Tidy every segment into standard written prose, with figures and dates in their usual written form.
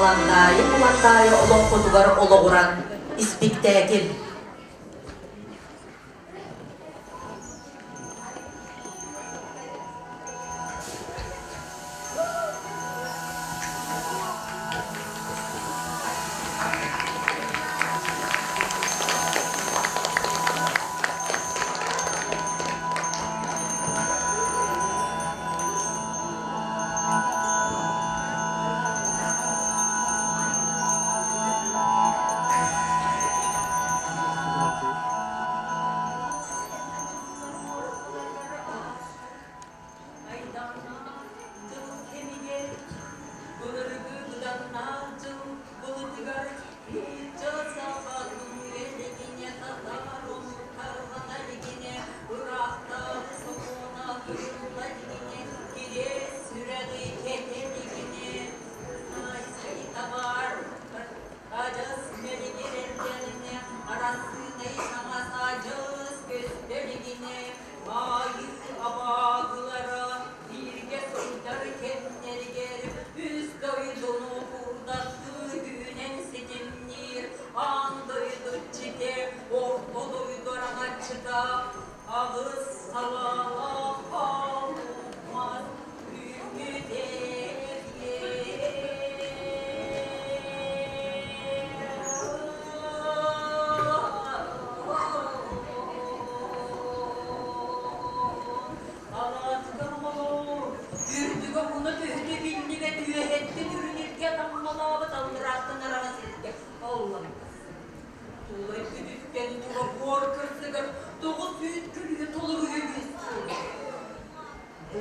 Аландаайы Куландаайы олоҥхотугар олоҕуран испиктээкил. Айдааннаах дьыл кэмигэр, былыргы быданнаах дьыл былытыгар нуучча-саха түҥүөлэгинэ татаар омук тарҕана илигинэ, ыраахтааҕы сокуона тыылла илигинэ, кириэс сүрэҕи кэтэ илигинэ, табаар адьас мэлигир эрдэҕинэ, Арассыынай таҥас адьас көстө илигинэ, Аайыы абааһылара бииргэ сылдьар кэмнэригэр үс дойдуну курдаттыы үүнэн ситимниир аан дойду иччитэ, орто дойду араҥаччыта аҕыс салаалаах хааллыбат үүммүтэ. Үрдүгэ уна түһүтэ биллибэт үөһэттэн үрүнүргэ таммалаабыт алларааттан араҕас сиргэ аллан Тулай күтүттэн тура буор кырсыгар 900 күлүгү толору үһүс Бу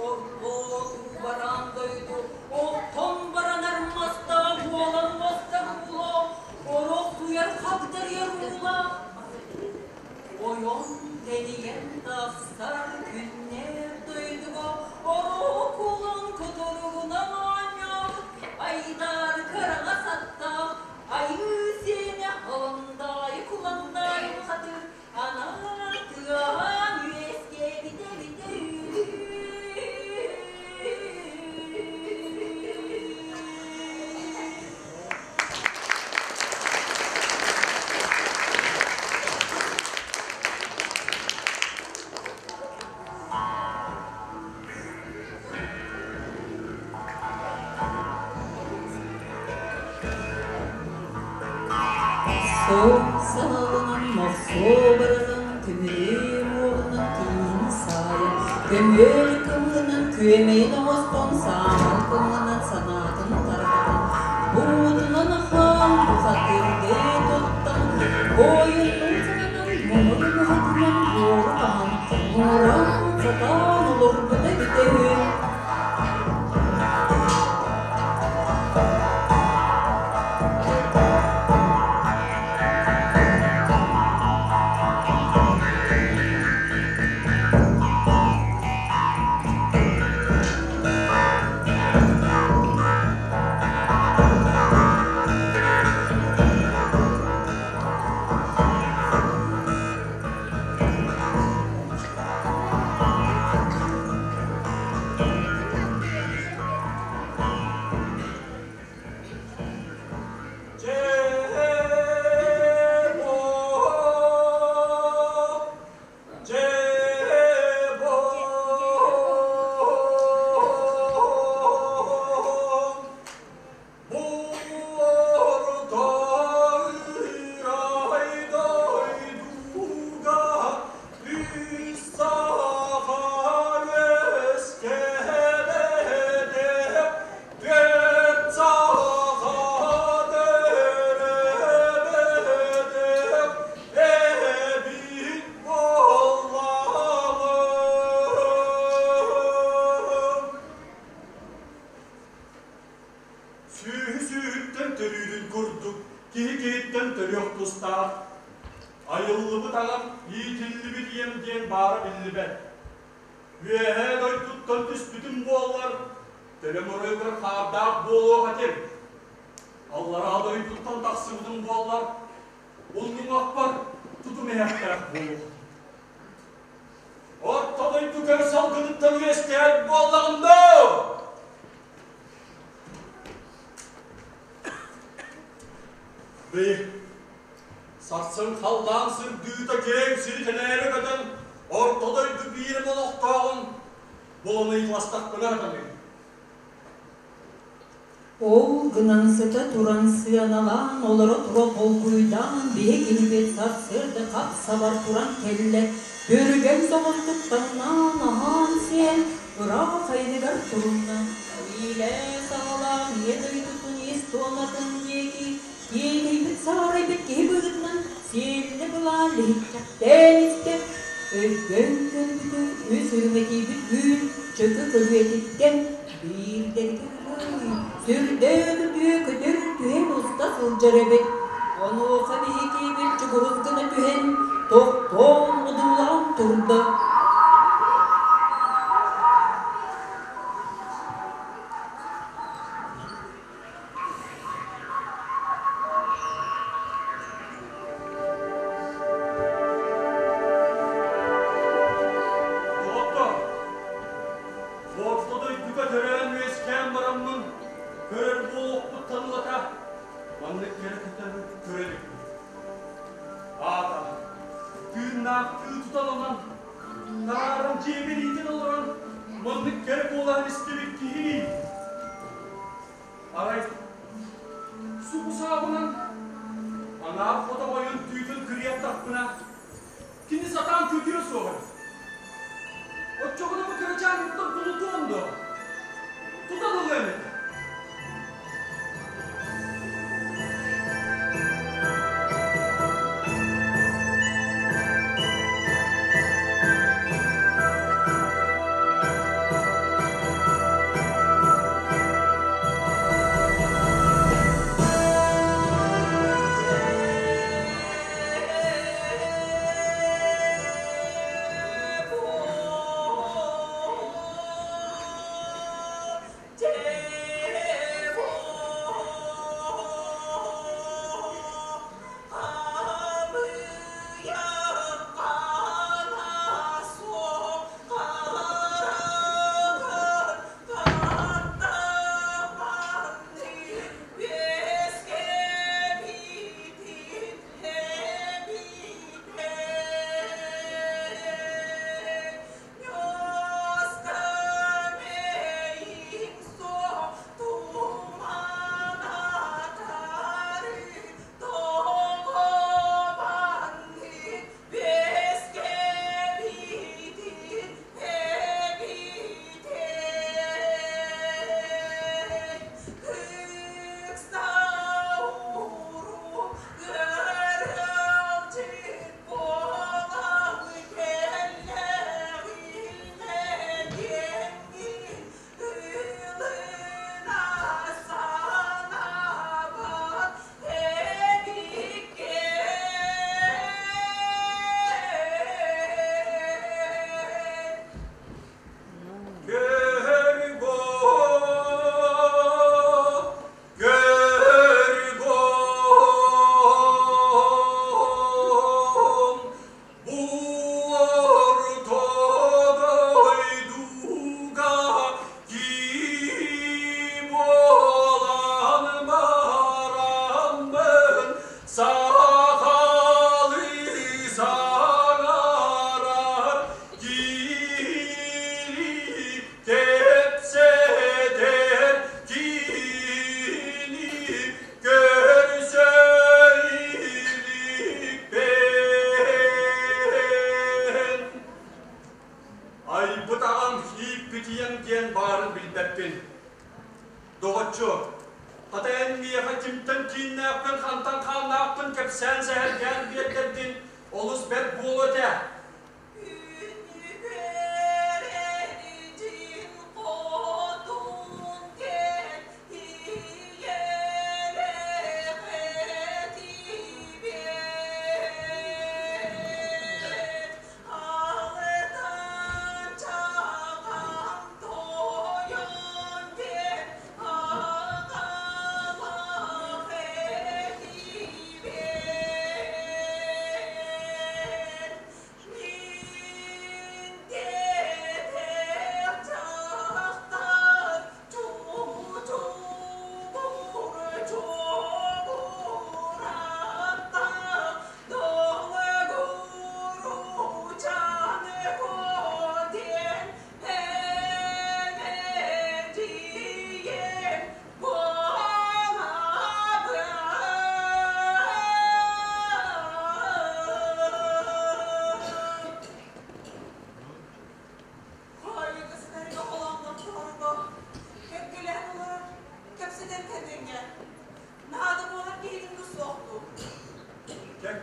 орто баран дойду оттон баранар мастаах буолан уостар уулаах, орох суйар хагдарыйар уулаах. Ойон тэнийэн тахсар күннээх дойдуга орох кулун кутуругунан оонньообут айдаар кыраҕас аттаах айыы сиэнэ Аландаайы Куландаайы бухатыыр Анаар тыаһаан үөскээбитэ эбитэ үһү. Суох саҕаланан мохсуо баранан көмүрүө уоҕунан тииһин саайан, көмүөл кымыһынан күөмэйин оҥостон саамал кымыһынан санаатын тарҕатан, буутунан ахан бухатыырдыы туттан, буойуннуу сананан муҥур муһатынан буору хаһан, муҥуран сатаан олорбута эбитэ үһү. Сүөһү сүөһүттэн төрүүрүн курдук киһи киһиттэн төрүөх тустаах. Айыллыбыт аҕам иитиллибит ийэм диэн баара биллибэт. Үөһээ дойдуттан түспүтүм буоллар, төлөм оройугар хаардаах буолуох этим. Аллараа дойдуттан тахсыбытым буоллар, уллуҥахпар тутум эһэхтээх буолуох этим. Орто дойду көр салгыныттан үөскээбит буоллаҕым доо! Бэйи, сарсын халлаан сырдыыта киэҥ сири тэлээрэ көтөн, орто дойду биир олохтооҕун булан ыйыталастахпына сатаныым. Ол гынан сыта туран сыаналаан, олоро-тура толкуйдаан, биһи киһибит сарсыарда хап-сабар туран кэллэ, түргэн соҕустук таҥнаан, аһаан-сиэн, ыраах айаныгар турунна. Иилээ-саҕалаан ийэ дойдутун ис туонатын диэки тиэтэйбит саарайбыт киһи быһыытынан сиэллэ былаан лиһикчэхтээн истэ. Өйдөөн көрбүтү үс үрүмэтийбит үүн чөкө көлүөтүттэн биирдэригэр сүрдээх үтүө көтөр түһэн уста сылдьар эбит. Онуоха биһикибит чугурус гына түһэн, тохтоон одуулаан турда. Доҕоттор, Орто дойдуга төрөөн-үөскээн бараммын, көрөр буолуохпуттан ылата, маннык кэрэ көтөрү көрө иликпин. Аата, тыыннаахтыы тутан ылан, тарааран дьиэбин иитэн олорон, маннык кэрэ буолаһын истибит киһи Арай, субусаабынан анаах хотоҕойун түүтүн кырыйаттахпына, кини сатаан көтүө суоҕа. Оччоҕуна бу кырачаан уттан кулутуом дуо? Тутан ылыам этэ. Айбыт аҕам ииппитийэн диэн баарын билбэппин. Доҕоччу, хата эн миэхэ кимтэн кииннээхпин, хантан хааннаахпын кэпсээн сэһэргээн биэрдэргин олус бэрт буолуо этэ.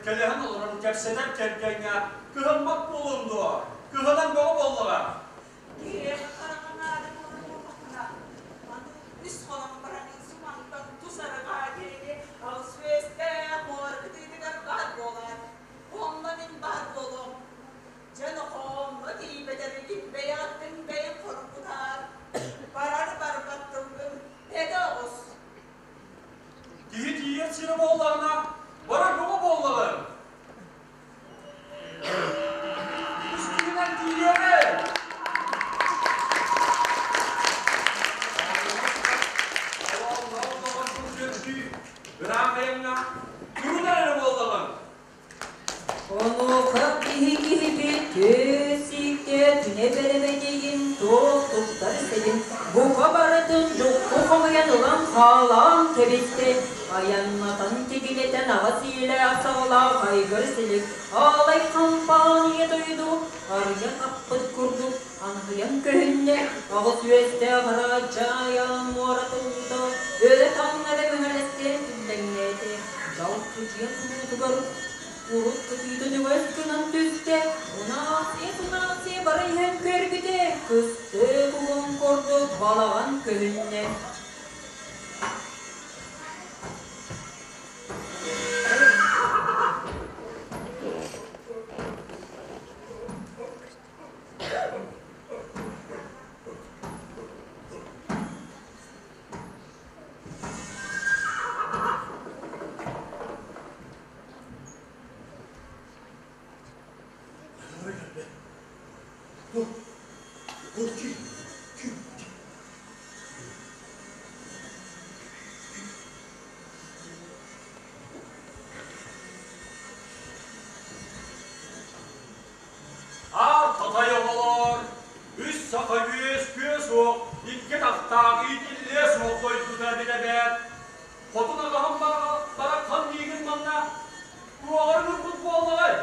Кэккэлэһэн олорон кэпсэтэр кэргэҥҥэ кыһаммат буолуоҥ дуо? Кыһанан бөҕө буоллаҕа. Киһиэхэ хараҥа наада буолар буоллаххына, аны үс хонон баран сумантан тус арҕаа диэки аҕыс үөстээх муора кытыытыгар баар буолаар. Онно мин баар буолуом. Дьэ нохоонно тиийбэтэргин бэйэҕиттэн бэйэҥ хоргутаар. Барар барбат тылгын этэ оҕус. Киһи тиийэр сирэ буоллаҕына, барар бөҕө буоллаҕыҥ. Үс күнүнэн тиийиэҕиҥ. Ыраах айаҥҥа турунар эрэ буоллаҕыҥ. Онуоха киһи киһибит түө-сииккэ түнэ бэрэмэдийин туох туттар сэбин бука барытын дьукку хомуйан ылан хаалаан кэбистэ. Айаннатан тигинэтэн аҕа сиилээх саҕалаах айгыр силик аалай хампааньыйа дойду арыйа хаппыт курдук аныһыйан көһүннэ. Аҕыс үөстээх араадьаайаан муора туллута өрө таҥнары мөҥөлөстөн түллэҥнээтэ. Дьалкыдьыйа тулуутугар урут кытыыта нүгэс гынан түстэ, унаахсыйа-тунаахсыйа бара иһэн көрбүтэ, кыстык угун курдук балаҕан көһүннэ. Аар хотой оҕолор, үс саха үөскүө суох, икки тахтаах иитиллиэ суох дойдута эбит эбээт. Хотун аҕаһым бараххан миигин манна туоҕарын ылбыт буоллаҕай?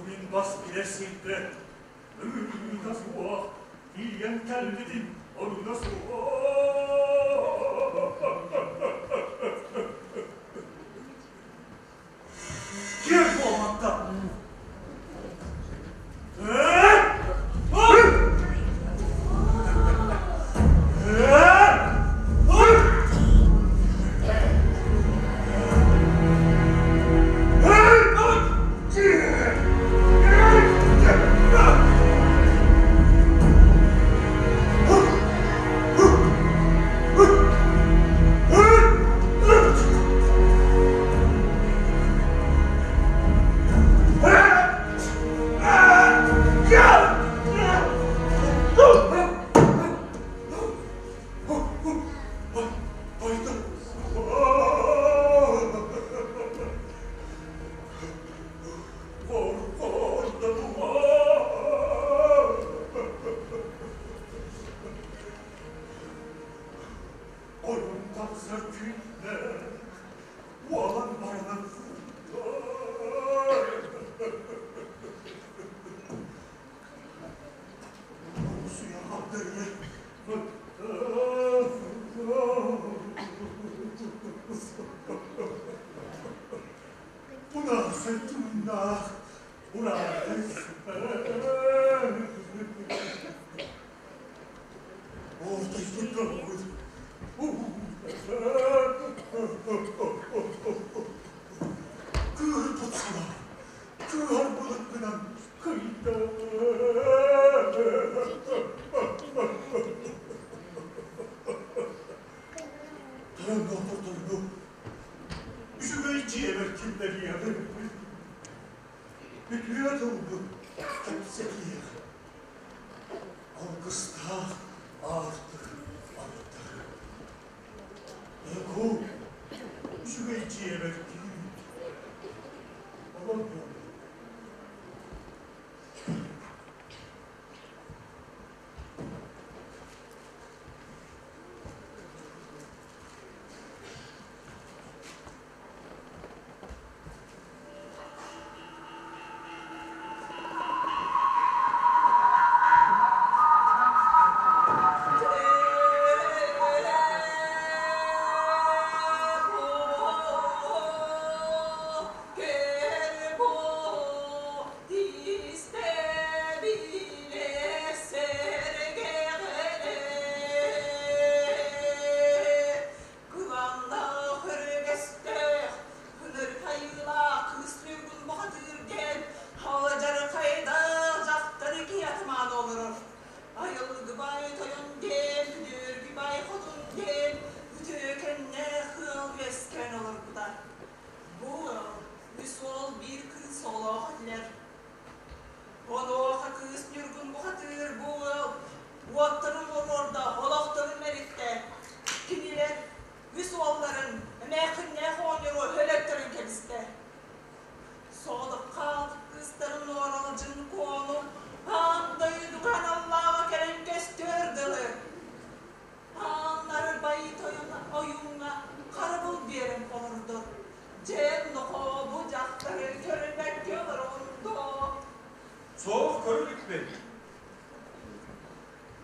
Мин бас билэр сирбэр өлүүтэ суох тиийэн кэлбитим оруна суох. Киэр буолбакка Ойон тахсар күннэр уолан баранан Кыырпыт сылаа, кыыһар былыккынан кыйда. Тойоҥҥо хотойну, үчүгэй дьиэбэр киллэриэҕим. Үтүө тылбын кэпсэтиэх, алгыстаах аартык аттар. Эку, үчүгэй дьиэбэр киир. Олордум. оҕолоох этилэр. Онуоха кыыс Ньургун бухатыыр бу ыал уоттарын боруорда, олохторун мэлиттэ. Кинилэр үс уолларын эмээххиннээх оҕонньору өлөттөрөн кэбистэ. Соҕотох хаалбыт кыыстарын Нуоралдьын Куону аан дойдуга аналлааҕа кэлэн көстүөр дылы Ааннары байы тойон ойууҥҥа харабыл биэрэн олордор. Дьэ, нохоо, бу дьахтары көрүммэккэ олороҕун дуо? Суох көрүлүкпүн.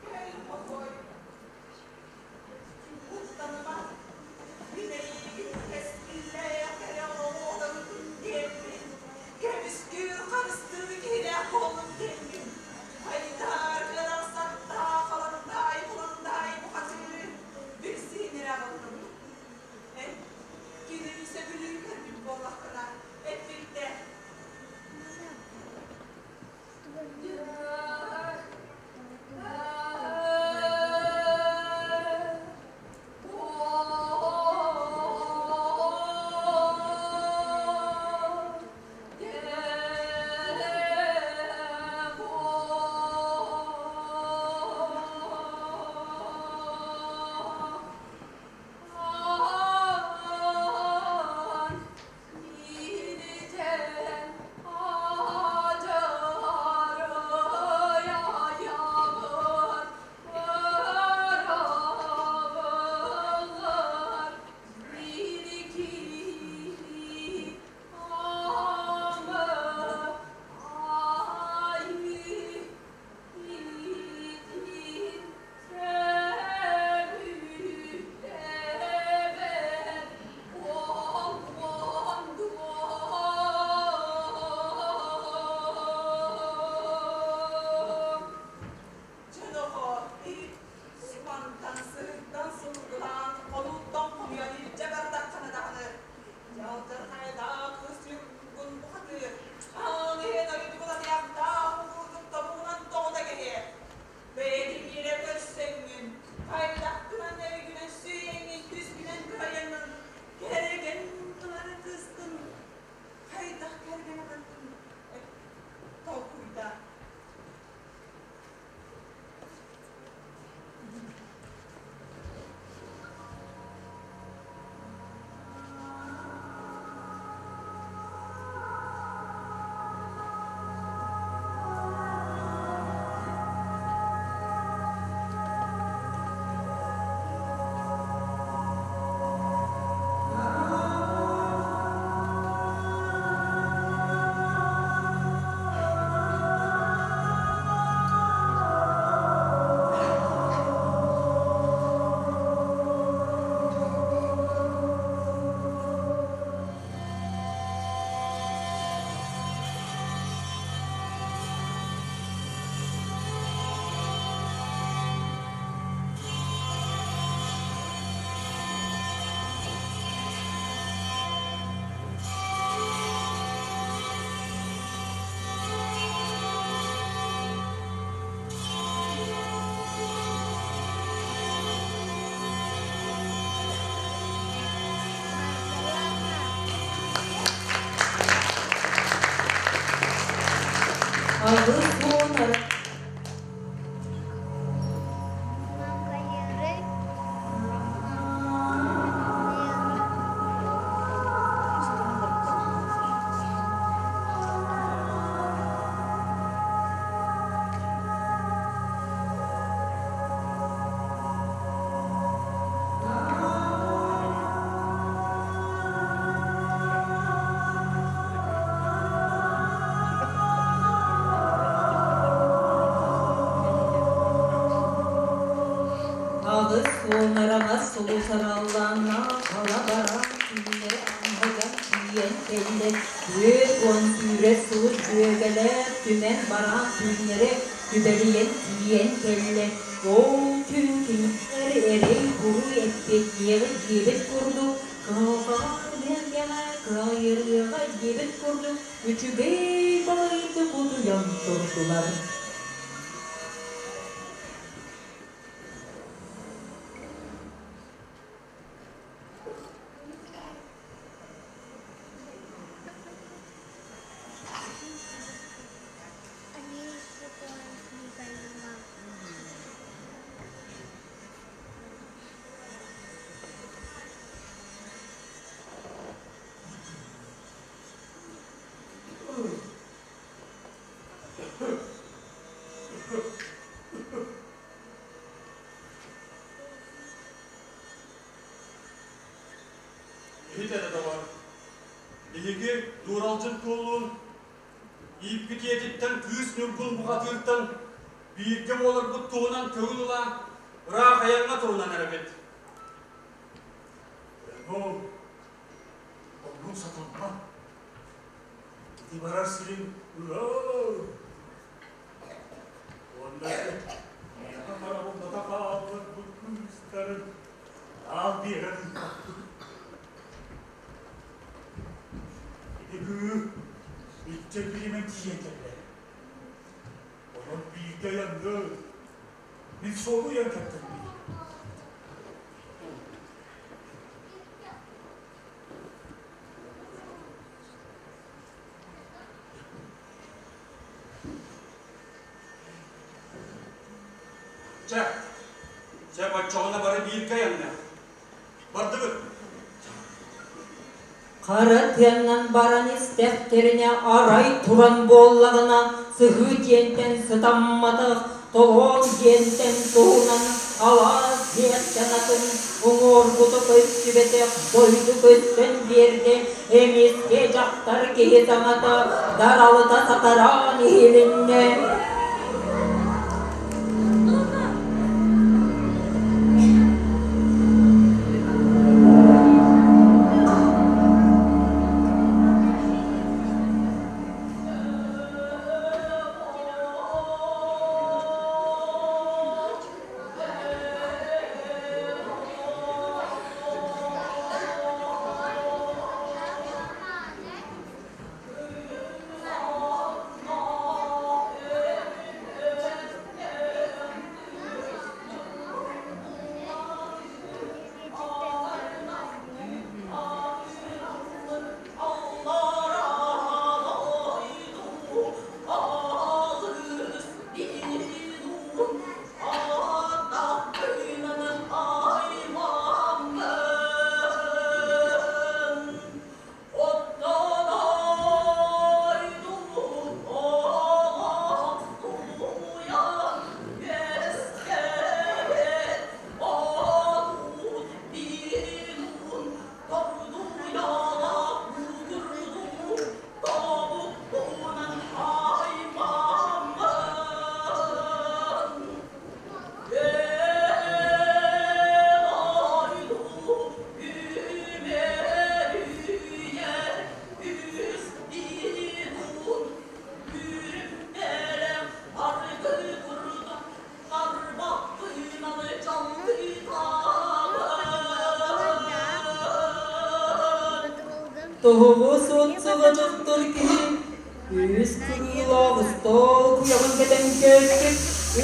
Кэл, хохой. Куттаныма. Мин эйиигин кэскиллээх эрэ оҕолорун диэммин, көмүскүүр харыстыыр киһилээх буоллун диэммин, Айдаар кыарахсаттаах Аландаай Куландаай бухатыыры билсиһин эрэ аҕаллым. Эн кинини сөбүлүү көрбүт буоллаххына, эппиттэ. Дьэ, Симантан сырыттан сылгылаан, хонууттан хомуйан илдьэ бардаххына даҕаны, дьалдьархайдаах кыыс ньургун бухатыыр, аан иһэн ойдубут атыйахтаах улуутун тобугунан тоҕута кэһиэ. Бэйэтин иэрэ көрсөҥҥүн, хайдахтынан өйгүнэн сүүйэҥҥин түскүнэн кыайаҥҥын, кэрэгэн ылары кыыскын хайдах кэргэн ыларгын толкуйдаа. Аҕыс уон 80 араҥас сулус араллааннаах ала бараан түүннэри аҥаһыгар тиийэн кэллэ. 40 сүүрэр сулус дьүөгэлээх түмэн бараан түүннэри түбэлийэн тиийэн кэллэ. Ол түүн кинилэр эрэй-буруй эппиэттиэҕи диэбит курдук, кыһалҕаҕа түһүөхтэҕэ, кыайырыаҕа диэбит курдук үчүгэй балайдык утуйан турдулар. Иһит эрэ доҕор, биһиги Дууралдьын Куолуун ииппит ийэтиттэн Кыыс Ньургун бухатыыртан бииргэ буоларбыт туһунан көҥүл ыла ыраах айаҥҥа турунан эрэбит. Ол оннук сатаммат. Ити барар сирим ыраах. Уонна миэхэ харабыллата хаалларбыт кыыстарын аал биэрэн ыыппаппыт. Ити кыыл иччэ бириэмэн тиийэн кэллэ. Онон бииргэ айанныыр, мин суолу ыйан кэптэрбит. Чэ, чэ баччаҕына бары бииргэ айанныах. Бардыбыт. Хара тыаннан баран истэхтэринэ арай туран буоллаҕына сыһыы диэнтэн сытамматах, толоон диэнтэн туһунан алаас диэхтэн атын уҥуоргута көстүбэтэх дойду көстөн биэрдэ, эмискэ дьахтар киһи саҥата даралыта сатараан иһилиннэ. Тоһоҕо суот-суҕа дьохтор киһи үс кырыылаах остуол куйаҕын кэтэн кээспит,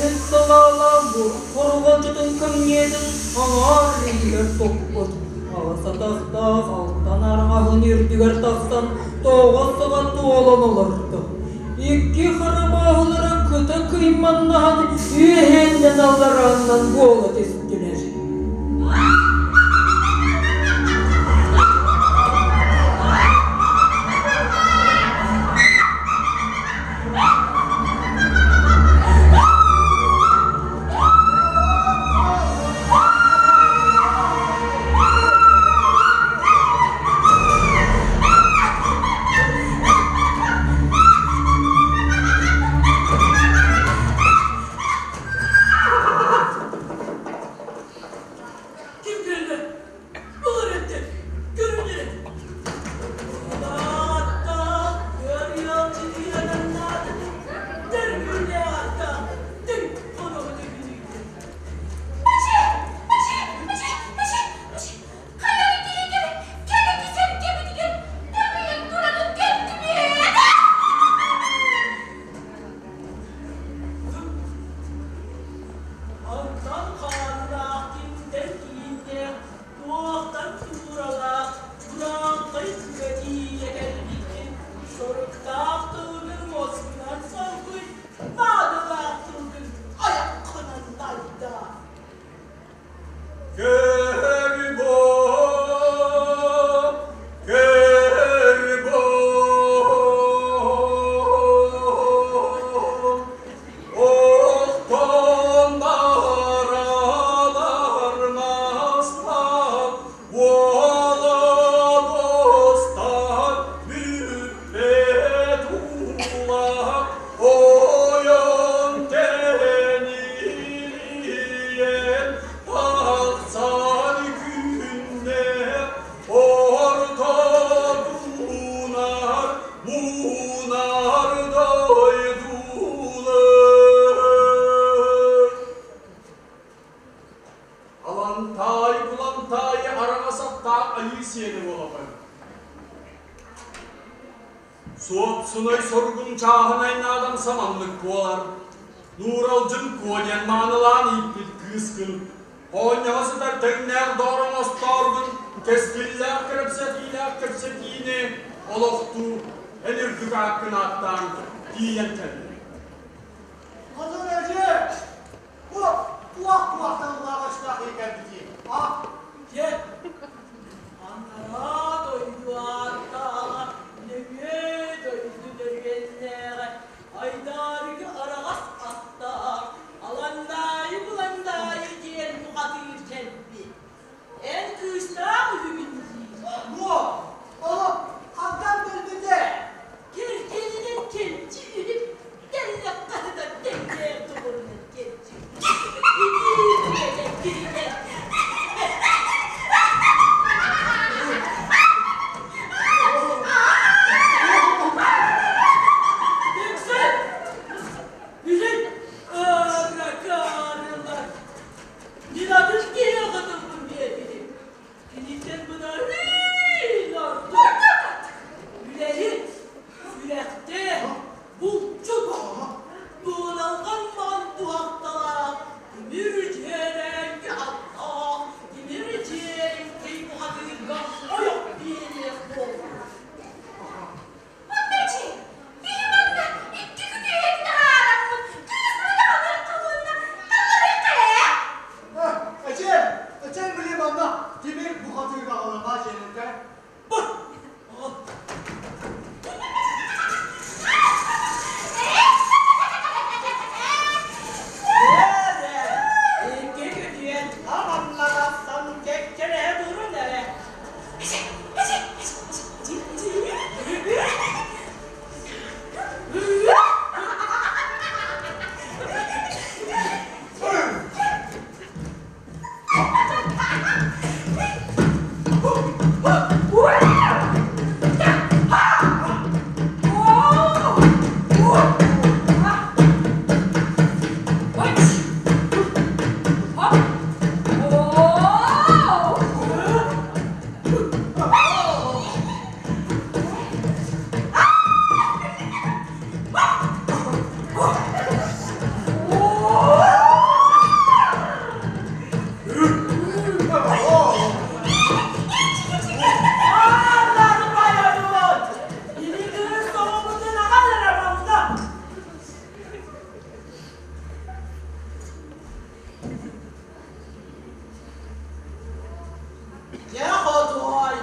үс салаалаах хоруҕалдьытын кымньыытын аҥаар илиитигэр туппут, аҕыс атахтаах алтан арҕаһын үрдүгэр тахсан тоҕо саҕа туолан олордо. Икки хара бааһылара кыта кыйманнаһан үөһээннэн алларааннан буола түстүлэр. Алантаайы араҕас аттаах айыы сиэнэ буолабын. Суопсунай соругум чааһынай наадам саманнык буолар. Нууралдьын Куо диэн маанылаан ииппит кыыскын, оонньоһо сытар тэҥнээх доор оҥостооргун кэскиллээх кэрэпсэтиилээх кэпсэтиини олохтуу эн үрдүк ааккын ааттаан тиийэн кэллим. Хотун эдьиэ, бу туох туохталлаах өстөөх кэлбитий, а? Дьэ, анараа дойду ааттааҕа, нөҥүө дойду дөрүгэннээҕэ, айдаарыгы араҕас аттаах, Аландаайы Буландаайы диэн бухатыыр кэлбит. Эн кыыстаах үһүгүн дии. Бу, ону хантан билбитэ? Кэргэнинэн кэлчи үһү, кэллэххэ сытар тэҥнээх доҕорунан кэлчи. Итии Үксүн! Бүтүн ыаракаарылар. Мин атын киһи оҕотуммун биэрбитим. Киниттэн быдарыын ордук. Үлэһит, сүрэхтээх, булчут, дуоналҕан маҕан туһахталаах, тимир дьиэлээҥки аттаах, тимир дьиэлэҥкэй бухатыырга ойох биэриэх буолла. Оннечи, биһи манна икки күтүөт таһаараммыт, кыыспыт аҕалыахха уонна талларыахха ээ. Эчээ, эчээ били манна тимир бухатыырга аҕалаба дьиэлэргэ. Икки күтүөт аманнараттан кэккэлэһэ турун эрэ. Дьэ, хотуой,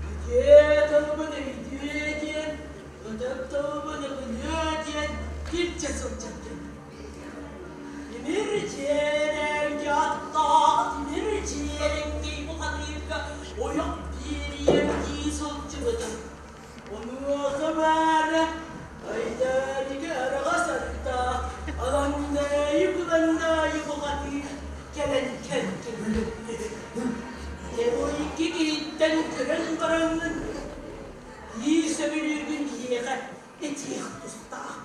үтүө тылбын өйдүө диэн, ытык тылбын ылыныа диэн илдьэ сылдьар Тимир дьиэлэргэ аттаах тимир дьиэрэҥкэй бухатыырга ойох биэриэм дии сылдьыбытым. Онуоха баара Айдарига араҕас аттаах Аланнаайы-Буланнаайы бухатыыр кэлэн кэлтим. Дьэ бу икки киһиттэн көрөн бараҥҥын биир сөбүлүүргүн биһиэхэ этиэх тустаах.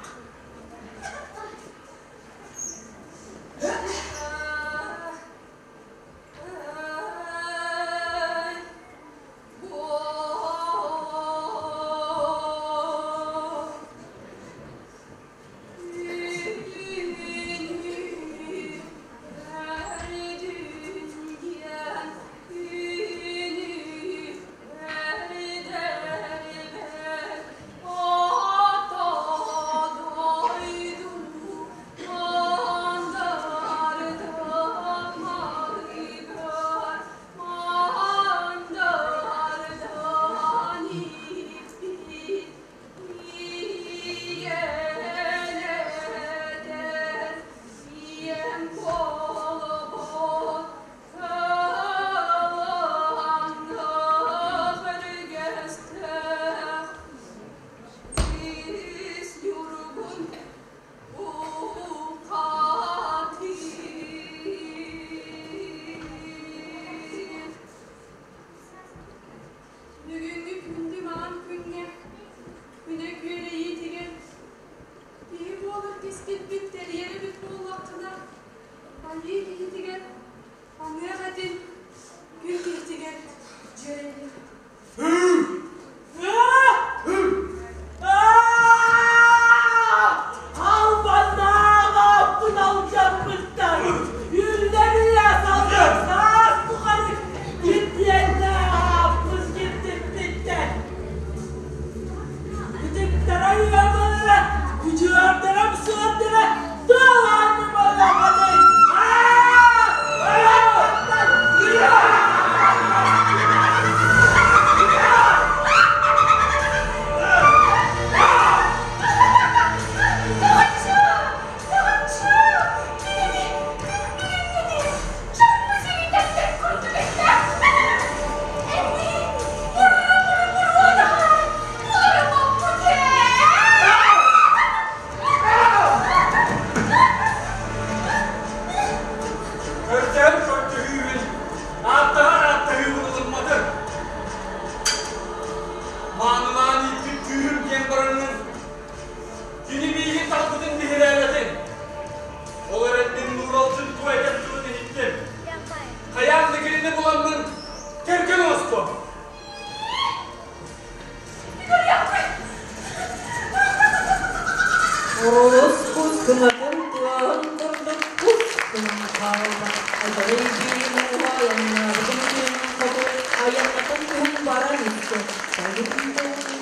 Курулуспут кыҥатын тыаһын курдук кус гынан хаалла. Адьарай биир мууһа айаннаабытын күнүн хоту айаннатан түһэн баран истэ. Сайын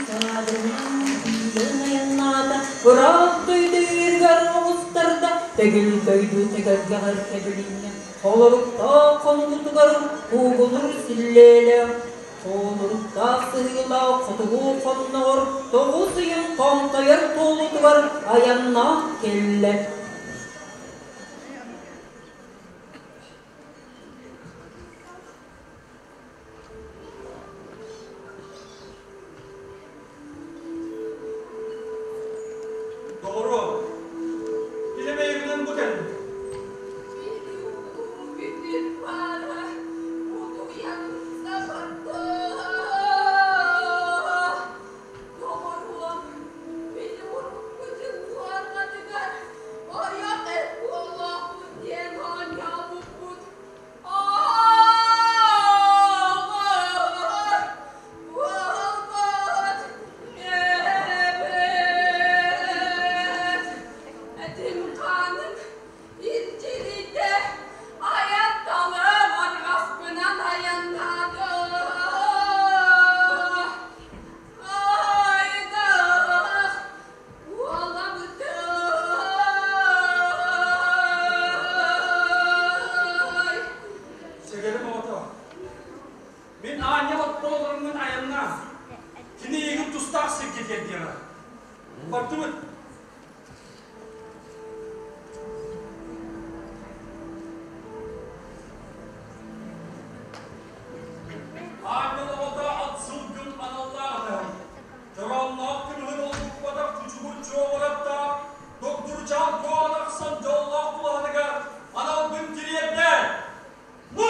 санаабытынан киирэн айаннаата, ыраах дойду ыырыгар оҕустарда, тэгил дойду тэгэлгэҕэр тэбилиннэ. Холоруктаах хонугутугар куугунур силлиэлээх, Хоолуруктаах сыһыылаах хотугу хонноҕор 9 ыйын хонтойор туолутугар айаннаах кэллэ. Доҕоруом, илэ бэйэбинэн бу кэллим. Бүтүн баара утуйан да барда. Доҕоруом, били урукку дьыл туорҕатыгар ойох эр буолуохпут диэн оонньообуппут. Ааҕар буолбут эбит. Этим-хааным илдьирийдэ, айан-талым арҕаспынан айаннаатым. Айдах уолабытай. Сэгэрим оҕото, мин аанньал оттоолоруммун айаннаа. Кини эйигин тустаах сиргэ тиэрдиэҕэ. Бардыбыт. Аанньал оҕото ат сылгын аналлаах атаһын. Чороонноох кымыһын олбукпатах кучугур чуоҕураттаах Догдуручаан куоҕан ахсан дьоллоох тулаһыныгар аналбын тириэрдэ. Ну!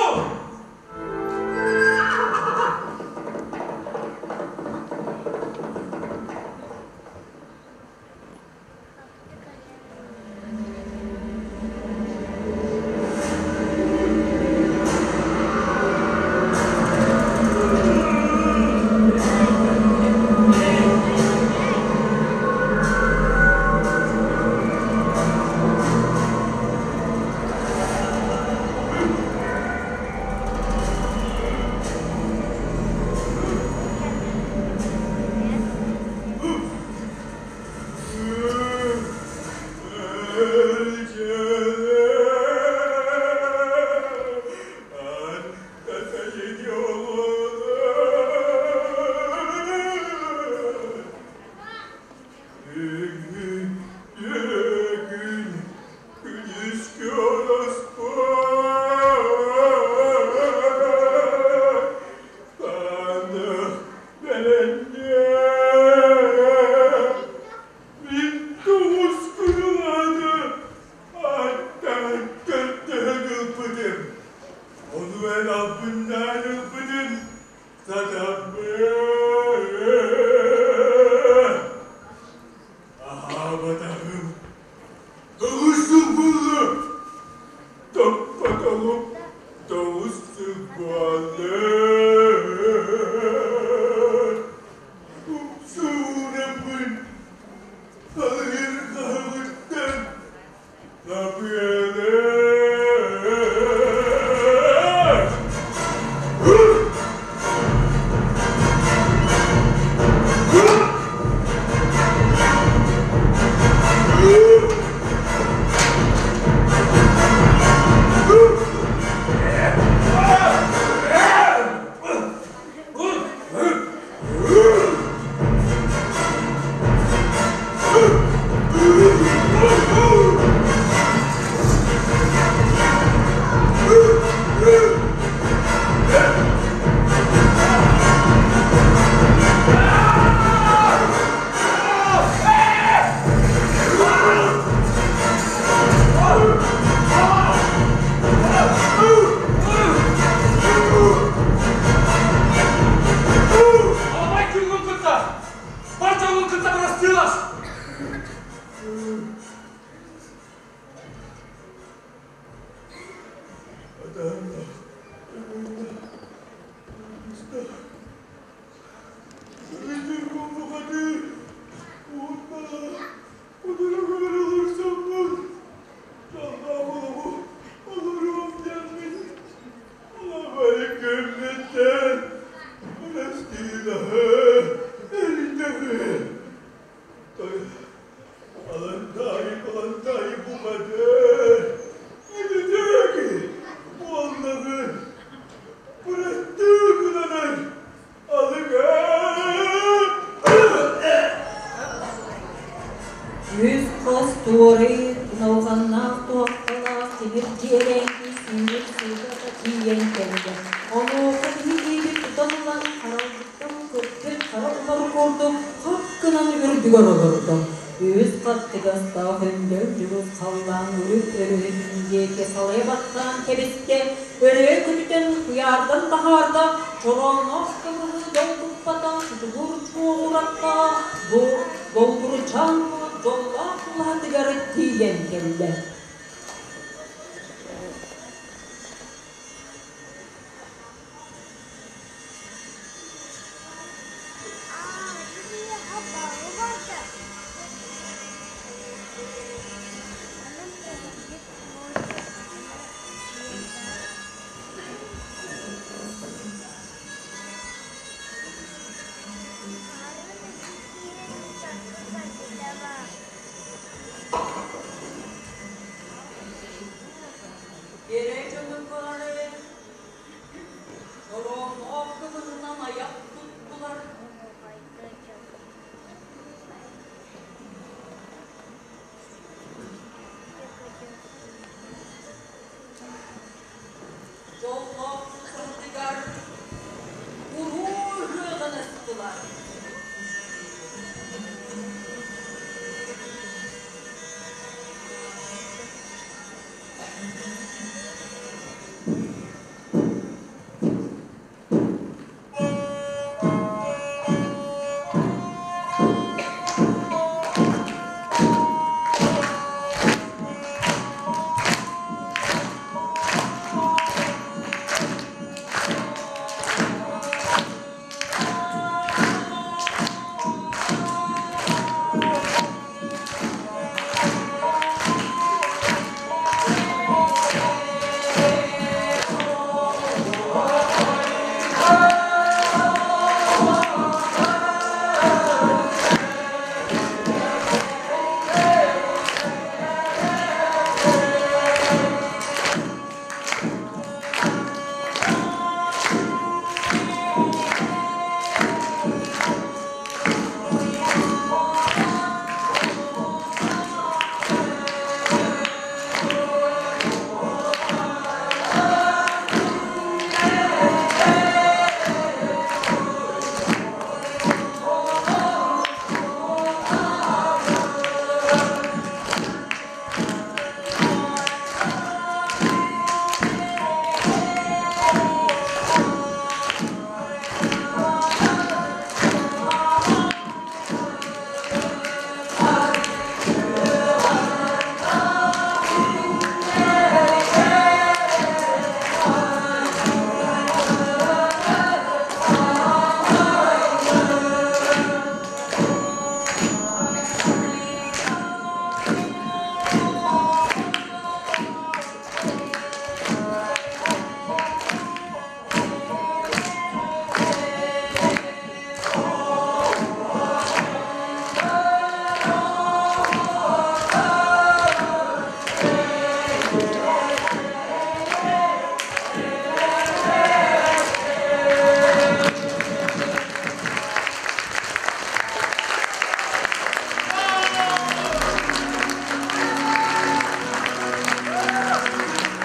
курдук хап гынан үрдүгэр олордо. Үс хаттыгастаах өндөл дьулус халлаан үрүт өрүһүн диэки салайа баттаан кэбистэ, өрө көтүтэн куйаардан таһаарда, чороонноох көмүһү долгуппата, чучугур чуоҕуратта, бу долгуручаан дьоллоох тулаһатыгар тиийэн кэллэ. Эрэ дьону бары Оронноох кыбыһынан айах туттулар. Дьоллоох сытыгар уруу ыһыаҕын ыстылар.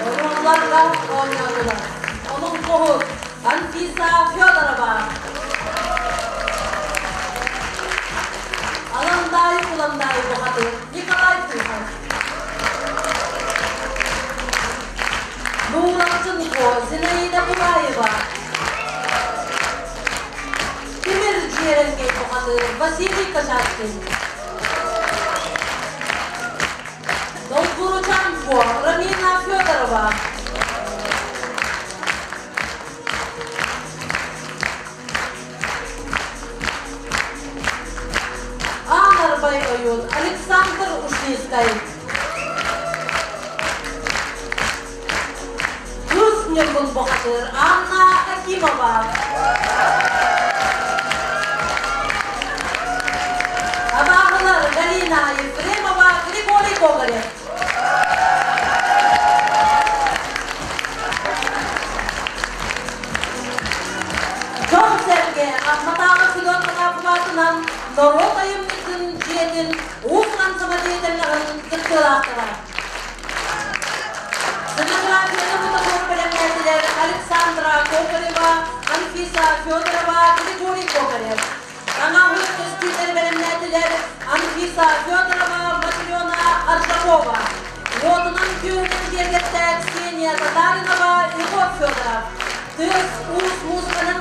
Оруолларга оонньоотулар. Олоҥхоһут Анфиса Федорова, Аландаай Куландаай бухатыр Николай Тихонов, Нууралчынко Зинаида Бураева, Тимир Дьиэрэҥкэй бухатыр Василий Кашаткин, Долгуручанко Рамина Федорова, Аан Ойуун Александр Ушницкай, Кыыс Ньургун бухатыыр Анна Акимова, Абааһылар Галина Ефремова, Григорий Гоголев. Дьон-сэргэ Амматааҕы Федот Потапов норуот айымньытын дьиэтин уус-уран самодеятельноһын кыттыылаахтара. Сценографияны бутафор бэлэмнээтилэр Александра Кокарева, Анфиса Федорова, Григорий Кокарев. Таҥаһы Раиса Федорова, Матрена Аржакова. Уотунан күөһүнэн киэргэттэ Ксения Татаринова, Егор Федоров. Тыас уус музыканан